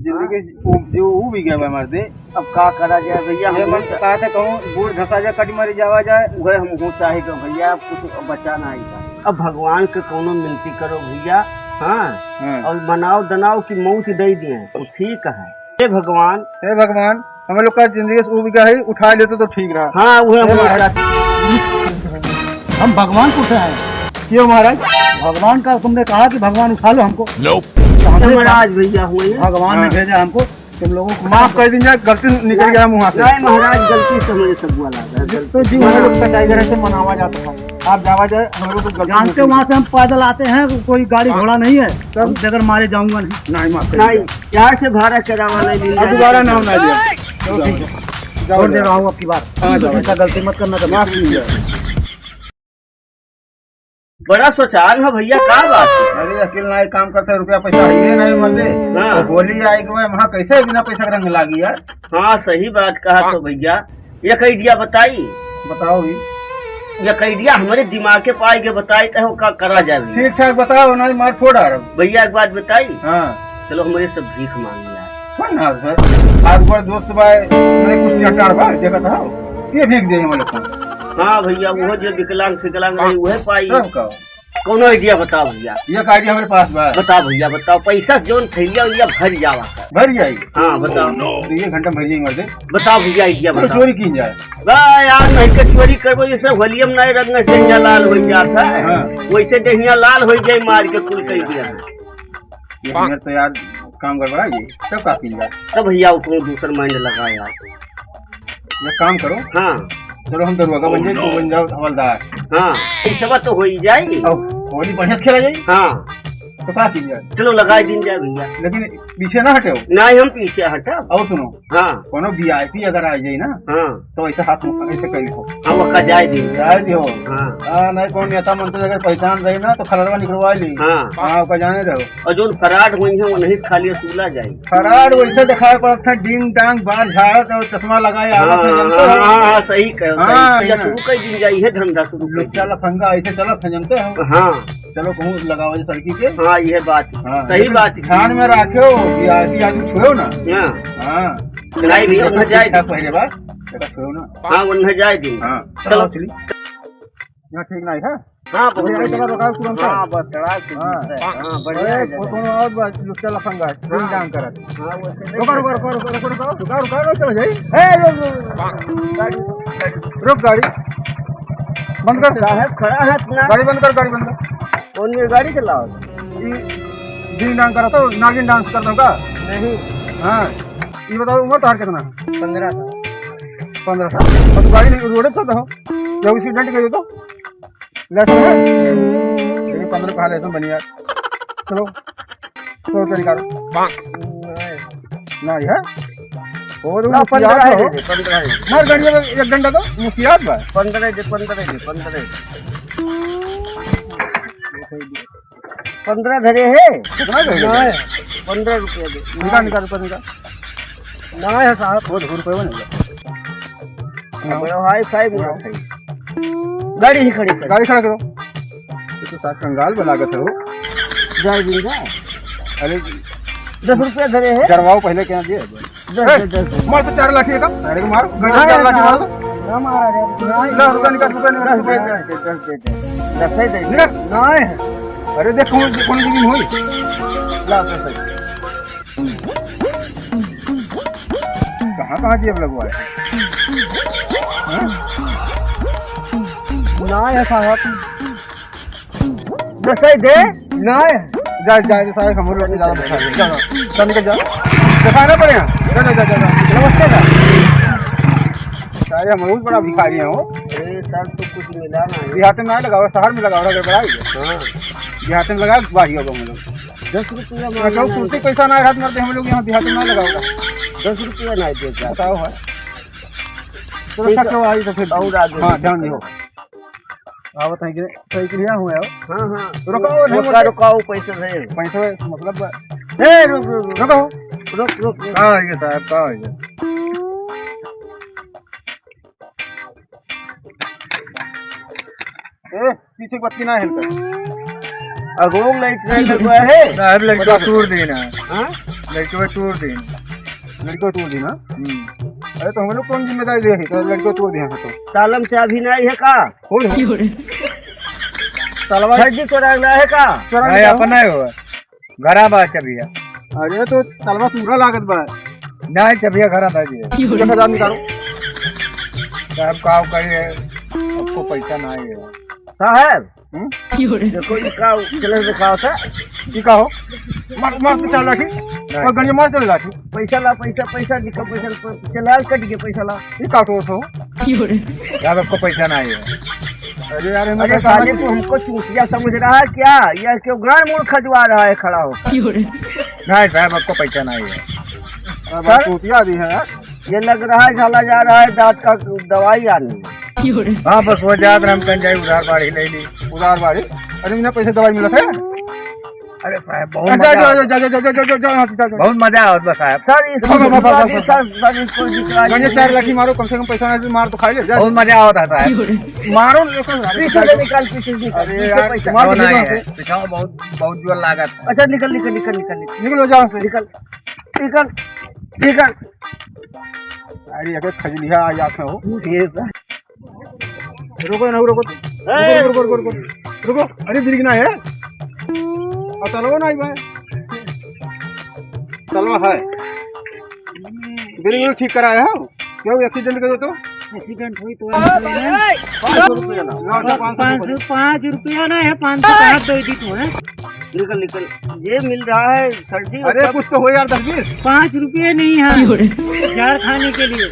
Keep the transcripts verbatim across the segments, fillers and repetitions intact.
जिंदगी हाँ। उ-, जो उ भी गया बा मर्दे। अब का करा जाए भैया, ये हम मन कहा था कहूँ बूढ़ धसा जाए, कट मरी जावा जाए, वह हम हो चाहे तो भैया, अब कुछ बचा ना आई। अब भगवान के कौनो मिनती करो भैया, हाँ, हाँ। और मनाओ दनाओ की मौत दे दिए, तो ठीक है। हे भगवान, हे भगवान, हम लोग का जिंदगी से उब गया है, उठा लेते तो ठीक रहा। हाँ, वो हे हम महाराज। हम भगवान को उठाए हैं। क्यों महाराज? भगवान का तुमने कहा कि भगवान उठा लो हमको। तो हमने महाराज भैया हुए हैं। भगवान ने हाँ। भेजा हमको, तुम लोगों को माफ कर दीजिए, गलती निकल गया मुँह से। नहीं महाराज, गलती से मेरे से हुआ लगा, गलती। तो जी, हम लोग का टाइगर है, तो मनावा जाता है। आप जावा जाए, हम लोग को गलती जानते हो, वहाँ से हम पैदल आते हैं, कोई गाड़ी घोड़ा नहीं है, तब? हम बगैर मारे जाऊंगा नहीं। नहीं, माफ कर नहीं, दीजिए। यहाँ से भाड़ा करावा नहीं मिल अब जाएगा। दोबारा नाम ना लिया। चलो, ठीक है। जाओ, छोड़ दे जाओ। रहा हूँ अब की बार। हाँ, जाओ। ऐसा गलती मत करना कभी। माफ कीजिए। बड़ा सोचान है भैया, का बात है? अरे, अकेल ना एक काम करते, रुपया पैसा है ही नहीं मर्दे। हाँ। तो होली आए के बाद वहाँ कैसे बिना पैसा के रंग लागी यार? हाँ, सही बात कहा तो भैया। एक idea बताई। बताओ भी। एक idea हमरे दिमाग के पाई के बताई, तो का करा जाए भैया? ठीक ठाक बताओ, नहीं मार फोड़ आ रहा। भैया, एक बात बताई। हाँ। चलो, हमरे सब भीख मांग लिया। कौन ना सर? आज बड़ दोस्त बा, मैंने कुछ चटार बा, देखा था। ये भीख दे हमारे पास। हाँ भैया, वो जो विकलांग फिकलांग रही, वह पाई। सब का? कौनो idea बताओ भैया। ये idea हमारे पास बा। बताओ भैया, बताओ। पैसा जोन थैलिया उलिया भर जावा कर। भर जाई? हाँ, बताओ। तो ये घंटा में भर जाई मर्दे। बताओ भैया, idea तो बताओ। चोरी की जाए। बा यार, नहीं के चोरी करबो, जैसे होलियम नए रंग से देहिया लाल हो जाता है। हाँ। वैसे देहिया लाल हो जाए, मार के कुल कह दिया। ये हमारे तो यार काम गड़बड़ा ये, तब का की जाए? तब भैया, वो कौन दूसर mind लगा यार। एक काम करो। हाँ। चलो हम दरुआगा बन जाए, तू बन जाओ हवलदार। हाँ, ई सब तो हो ही जाई। अब होली बढ़िया से खेला जाई। हाँ। तो का की जाए? चलो लगाई दिन जाए भैया। लेकिन पीछे ना हटे हो। नहीं, हम पीछे हटब। और सुनो। हाँ। कोनो V I P अगर आ जाई ना, हाँ। तो ऐसे हाथ मुख ऐसे कर लो। हाँ, वो का जाए दिन। जाए दियो। हाँ। हाँ, नहीं कौन नेता मंत्री अगर पहचान रही ना तो खलरवा निकलवा ली। हाँ। हाँ, ओका जाने दो। और जोन फराड हुई है, वो नहीं खाली असूला जाई। फराड वैसे दिखाई पड़त है, डींग डांग, बाल झाड़त और चश्मा लगाए हाँ, आवत है, जानते हाँ, हो? हाँ, हाँ, सही कहो, हाँ, सही। या ना। शुरू कर दिन जाई है धंधा शुरू कर लुच्चा दिन। लफंगा ऐसे चलत है, जानते हो? हाँ। चलो कहूँ लगाओ ये सड़की पे। हाँ, ये बात। हाँ, सही लेकिन बात। ध्यान में रखो कि आदमी, आदमी छुओ ना। हाँ। हाँ। नहीं भैया, वहाँ जाए ठीक ठाक पहले बार, बेटा छुओ ना। हाँ, वहाँ जाए दिन। हाँ। चलो। चलो, चलिए। यहाँ ठीक नहीं है। हाँ, बहुत ये बढ़िया। जगह बताओ तुरंत। हाँ, बस चढ़ा के हाँ। हाँ, बढ़िया अरे, है जगह। फोटो में और बस लुच्चा लफंगा है, हाँ। काम करत। हाँ, वो तो रुका, रुका, रुका, रुका, रुका, रुका, रुका, रुका, रुका, रुका, ए, रुक, रुक, रुक। गाड़ी, रुक गाड़ी। बंद कर। साहब खड़ा है अपना। गाड़ी बंद कर, गाड़ी बंद कर। कौन ये गाड़ी चलाओ? ये डींग डांग करत हो, नागिन डांस करत हो का? नहीं। हाँ, ये बताओ उम्र तार कितना है? पन्द्रह साल। पन्द्रह साल। और तू गाड़ी नहीं, रोड पे चलता हो? जब accident कर दे तो? लस है? ये पन्द्रह कहाँ ले तुम बनिया? चलो, चलो, चल निकालो। नहीं है? और ना, वो पन्द्रह याद है, हो? दे दे, पन्द्रह है। मार गाड़ी में एक डंडा तो, मुस्कियात बा। पन्द्रह दे, पन्द्रह दे, पन्द्रह। पन्द्रह धरे है। कितना धरे है? नहीं। पन्द्रह रुपया दे। निकाल, निकाल, ऊपर निकाल। ना है साहब। वो दो रुपये बनेगा। हाँ। बड़ा हाई फाई बुरा है। गाड़ी ही खड़ी कर। गाड़ी खड़ा करो। ये तो साथ कंगाल बना के हो। जाए दिन का। अरे दस रुपया धरे है। डरवाओ पहले क्या दिए? दस, ए, दस, दस, दस। मार तो चार लाठी है का? अरे मार, गंजा हाँ, चार लाठी मार दो। ना मारा रे। ला, रुपया निकाल, रुपया निकाल, दस, रुपया दस, निकाल। दस, दस, दस, दस। दस है, दस। निकाल। ना है। अरे देख, कौन, कौन की दिन हुई? ला, दस है। कहाँ, कहाँ जेब लगवाए? हाँ? ना है साहब। दस ही दे। नहीं। जा, जा, जा, सारे हम लोग ज्यादा बैठा है। जा, जा, जा, निकल जा। दिखा ना पड़े हैं। जा, जा, जा, जा, जा। नमस्ते, जा। सारे हम लोग बड़ा भिखारी हैं हो। ए, सर, तो कुछ मिला ना है। देहात में ना लगाओ, शहर में लगाओ, गड़बड़ा ही है। हाँ। देहात में लगा, वाही होगा हम लोग। दस रुपया अच्छा, मांगा कुर्सी है। पैसा ना है, हाथ मारते हम लोग यहाँ देहात में ना लगाओ। दस रुपया ना देता। बताओ है। तो ठीक है। अच्छा, क्यों आई तो फिर? और आगे हाँ, ध्यान दियो। आवत है कि नहीं? सही क्रिया हुआ है। हाँ, हाँ। रुको, नहीं रुका, बोलते। रुका, वो पैसे दे। पैसे मतलब ए, रुक, रुक, रुक। रुको। रुक, रुक, रुक। का है ये साहब, का है ये? ए, पीछे बत्ती ना है इनका। अगो लाइट नहीं लगा है। साहब, लाइट बता दो। तोड़ देना। हाँ? लड़के तोड़ दे। लड़के तोड़ दे ना? हम्म। अरे, तो हम लोग कौन जिम्मेदारी ले है? तो लड़के तोड़ दे हैं तो। तालम चाबी नहीं है का? कौन है? तलवा फर्जी चोरा ना है का? चोरा नहीं, नहीं, अपना ही होगा। घरा बा चबिया। अरे, तो तलवा पूरा लागत बा। नहीं, चबिया घरा बा जी। एक हजार निकालो। साहब, का करिए, आपको पैसा नहीं है। साहब, हम्म? देखो, ई का चले दिखाओ था। ई का हो? मार, मार तो चार लाठी। नहीं। और गड़िया मार चल लाठी। पैसा ला, पैसा, पैसा निकाल, पैसा ला, चला, कट गया, पैसा ला। ई का तो हो? यार, आपको पैसा नहीं है। अरे यार, हमें अरे पैसा साले, नहीं तू है। हमको चूतिया समझ रहा है क्या? यह क्यों ग्रांड मूड खजवा रहा है खड़ा हो? नहीं साहब, आपको पैसा नहीं है। अब सर? चूतिया भी है यार। ये लग रहा है झाला जा रहा है, दांत का दवाई आने। हाँ, बस वो जात रहे, हम कहीं जाए, उधार बाड़ी ले ली। उधार बाड़ी? अरे, इन्हें पैसे दवाई मिलत है? अरे साहब, बहुत अच्छा, मजा जा, आवत। जा, जा, जा, जा, जा, जा, यहाँ से जा, जा। बहुत मजा आवत बा साहब। सर, इसको बाबा, बाबा, बाबा, सर, सर, इसको निकाल गंजे दीजिए। चार लाठी मारो, कम से कम पैसा ना मार तो खा ले, जा। बहुत मजा आवत है साहब। मारो, लेकिन पीछे से निकाल, पीछे से निकाल, अरे पीछे यार, पैसा। पीछे नहीं है, पीछे बहुत, बहुत जोर लागत है। अच्छा, निकल, निकल, निकल, निकल, निकल। निकलो, जाओ से। निकल, निकल, निकल। अरे, अगर खजलिया आ जात हो। ये सर। रुको ना, रुको। ए! रुको, रुको, रुको, रुको। रुको, अरे बिरिक ना है। और तलवा ना आई बा। तलवा है। बिरिक ठीक कराया हो? क्यों एक्सीडेंट करो तो? एक्सीडेंट हुई तो पाँच सौ रुपया ना। ला, ला, पाँच सौ पाँच सौ, रुपया। पाँच रुपया ना है, पाँच सौ का हाथ दे दी तू, हैं? निकल, निकल। ये मिल रहा है सर जी, अरे, मतलब कुछ तो हो यार, दस बीस। पाँच रुपये नहीं है। क्यों रे? जार खाने के लिए।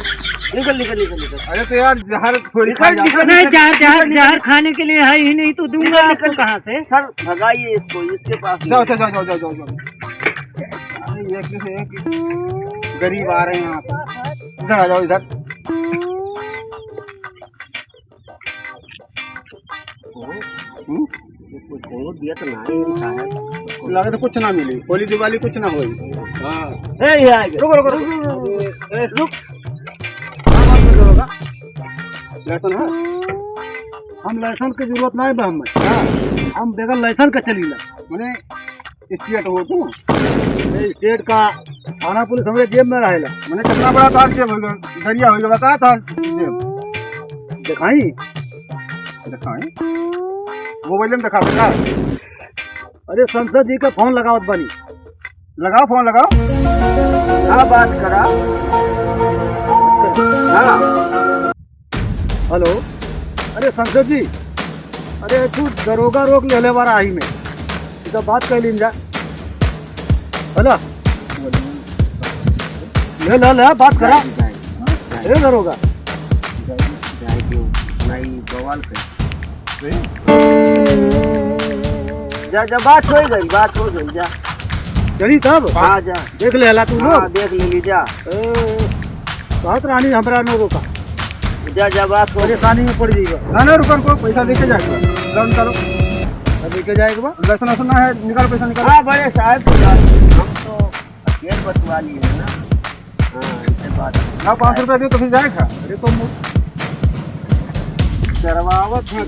निकल, निकल, निकल, निकल। अरे, तो यार, जहर थोड़ी निकल, खा जा। निकल, नहीं, निकल, जहर, निकल, जहर, निकल। जहर खाने के लिए है ही नहीं, तो दूंगा निकल, आपको निकल। कहाँ से? सर, भगाइए इसको, इसके पास जाओ, नहीं। जाओ, जाओ, जाओ, जाओ, जाओ। अरे, ये कैसे है कि गरीब आ रहे हैं यहाँ पे। इधर आ जाओ, इधर। हम्म? ये कुछ हो दिया तो ना ही साहब। लगे तो कुछ ना मिली, होली दिवाली कुछ ना होई। हाँ। ए, ये आ गया। रुको, रुको, रुको, रुको, रुको। ए, रुक। क्या बात कर रहे हो बा? लाइसेंस है? हम लाइसेंस के जरूरत ना है बा हमें। हाँ। हम बगैर लाइसेंस का चलीला। मने स्टेट हो तू? ए, स्टेट का थाना पुलिस हमरे जेब में रहेला। मने कितना बड़ा तार जेब होइगा, दरिया होइगा, बता तार जेब। दिखाई? दिखाई? मोबाइल में दिखा बेटा। अरे संसद जी का फोन लगावत बानी। लगाओ फोन लगाओ। हाँ, बात करा। हाँ। हेलो, अरे संसद जी, अरे तू दरोगा रोक लेले बारा आई में, तो बात कर लीन जा। हेलो, ले, ले, ले, बात करा। ए दरोगा, जा, जा, बात हो गई, बात हो गई, जा। चली तब? हाँ, जा। देख लेला तू लोग। हाँ, देख ले ली, जा। ए, कहत रानी हमरा न रोका। जा, जा, बात हो। परेशानी में पड़ जाइबा। ना, ना, रुको, रुको, पैसा लेके जाएगा। लो, निकालो। अब लेके जाएगा बा? दस ना सुना है, निकाल पैसा, निकाल। हाँ, बड़े साहब, हम तो अकेल बतवा लिए हैं ना। हाँ, इनसे बात। हाँ, पाँच सौ रुपया दे तो फिर जाएगा। अरे तो मु-, करवावत है।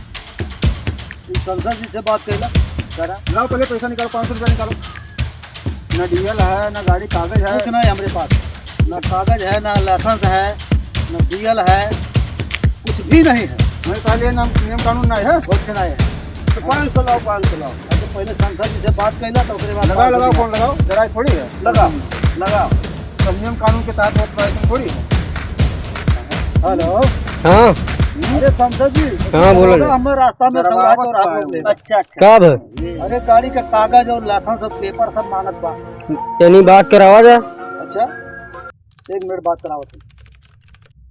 तुम संसद जी से बात कैला, करा। लाओ, पहले पैसा निकालो, पाँच सौ रुपया निकालो। ना डीएल है, ना गाड़ी कागज है। कुछ नहीं हमरे पास। ना कागज है, ना लाइसेंस है, ना डीएल है, कुछ भी नहीं है। हमारे साथ ये नाम, नियम कानून नहीं है। कुछ नहीं है। तो पाँच सौ लाओ, पाँच सौ लाओ। अच्छा, पहले संसद जी से बात कैला, तो ओकरे बाद लगाओ, पाँच सौ लगाओ, दिया। फोन लगाओ, जरा थोड़ी है। लगाओ, लगाओ। तो नियम कानून के तहत होत बा, ऐसा थोड़ी है। हेलो। हाँ। अरे संसद जी, हाँ, बोलो ना। हमें रास्ता में बर्बाद संघर्ष हो रहा है। अच्छा, अच्छा। कब? अरे गाड़ी का कागज और लाइसेंस और पेपर सब मांगत बा। तनी बात करावा जा। अच्छा, एक मिनट बात करावत हूँ।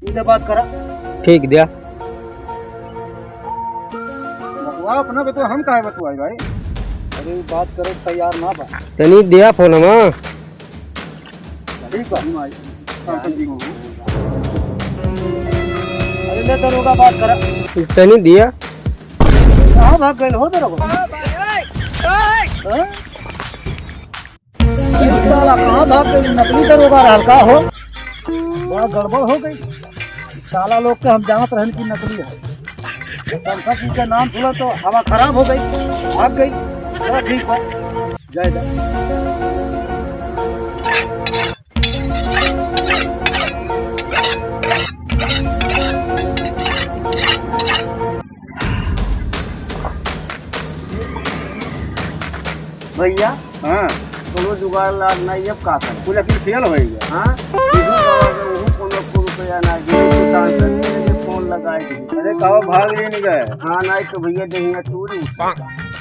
इधर बात करा। ठीक दिया। बतवा अपना, बतवा, हम काहे बतवाई भाई? अरे बात करे तैयार ना बा। तनी दिया फोन हम। ठीक बा। अरे ले दरोगा बात करा। तनी दिया। कहाँ भाग गए हो दरोगा? हाँ? अरे साला, कहाँ भाग गए? नकली दरोगा रहल का हो? बड़ा गड़बड़ हो गई। साला लोग के हम जानत रहन कि नकली है। संसद जी के नाम सुना तो हवा खराब हो गई, भाग गई। चलो ठीक बा, जय जय। पार लाग नहीं, अब का करे? कुल अकिल फेल होइ गया। हाँ? इहू बाबा के, उहू कोनो को रुपया ना दिए, दुकान से ये फोन लगाए दिए। अरे, कहो भाग लेने गए? हाँ, नहीं तो भैया, देहिया तू नहीं।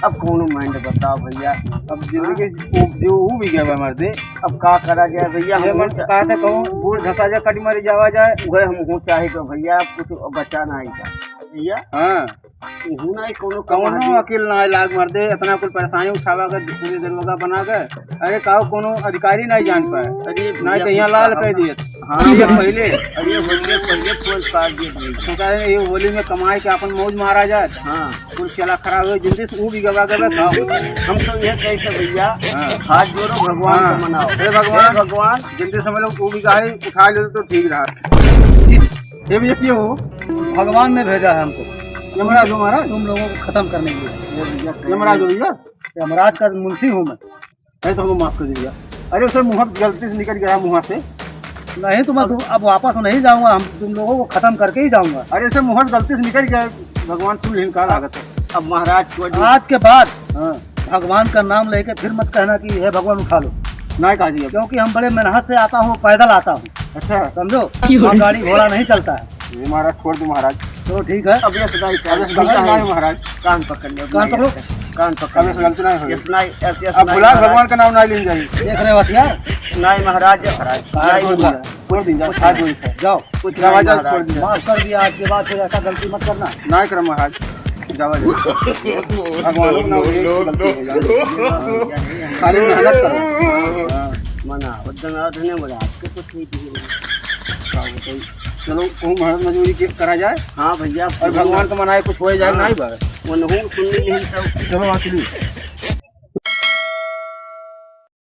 अब कोनो mind बताओ भैया। अब जिंदगी हाँ? वो, जो वो भी गया मर दे। अब का करा जाए भैया, ये हम मन तो का कहूँ, बूढ़ धसा जाए, कटी मरी जावा जाए। वह हम हो चाहे तो भैया, अब कुछ बचा नहीं था। भैया? हाँ। उहू ना कोनो कौनो कमाई। अकिल ना लाग मर्दे, इतना कुल परेशानी उठावा के, पूरे दिन लोगा बना के। अरे, काहो कोनो अधिकारी नहीं जान पाए। अरे, ना भैया, तो यहाँ लाल कह दिए। हाँ। ये पहले। अरे, होली के पहले फोन काट दिए भैया। तो कह रहे, ये होली में कमाए के अपन मौज मारा जाए। हाँ। कुल चला खराब हो, जिंदगी से ऊ भी गवा गवा था। हम तो ये कहे थे भैया, हाँ। हाथ जोड़ो, भगवान हाँ। को मनाओ। हे भगवान, हे भगवान। जिंदगी से हम लोग ऊ भी गाय उठा ले तो ठीक रहा। ये भी, ये हो। भगवान ने भेजा है हमको। यमराज हो महाराज? तुम लोगों को खत्म करने के लिए। यमराज हो भैया? यमराज का मुंशी हूँ मैं। अरे तो हमको माफ कर दीजिए। अरे उसे मुँह गलती से निकल गया, मुँह से। नहीं तो मैं तुम, अब वापस नहीं जाऊँगा, हम तुम लोगों को खत्म करके ही जाऊँगा। अरे उसे मुँह से गलती से निकल गया, भगवान सुन लेन का लागत है। अब महाराज छोड़ दीजिए। आज के बाद हाँ। भगवान का नाम लेके फिर मत कहना कि हे भगवान उठा लो। नहीं कहा जी अब। क्योंकि हम बड़े मेहनत से आता हूँ, पैदल आता हूँ। अच्छा। समझो? क्यों? वहाँ गाड़ी घोड़ा नहीं चलता है। ये महाराज छोड़ दो महाराज। तो ठीक है। अब ये सुनाई अब ये सुनाई नहीं महाराज। कान पकड़ ले, कान पकड़ो। कान पकड़ अब ले। ये गलती नहीं होगी। ये सुनाई, ऐसे अब सुनाई भुला महाराज। भगवान का नाम नहीं लेने जाइए। देख रहे हो हथियार? नहीं महाराज, महाराज। नहीं छोड़ दिया। छोड़ दीजिए, हाथ जोड़ के। जाओ। कुछ जाओ, नहीं जाओ, महाराज। छोड़ दीजिए। माफ कर दिया, आज के बाद फिर ऐसा गलती मत करना। नहीं करम महाराज। जावा, जावा। भगवान को ना हो, एक गलती हो जाए। खाली मेहनत करो। हाँ। मना, वो जंगल धने बोला, आपके कुछ नहीं दिए। का बताई? चलो, कहूँ मेहनत मजदूरी के करा जाए। हाँ भैया, और भगवान को मनाए, कुछ हो जाए, हाँ। नहीं बा। वो नहू सुन ली नहीं तो। चलो, आ चलिए।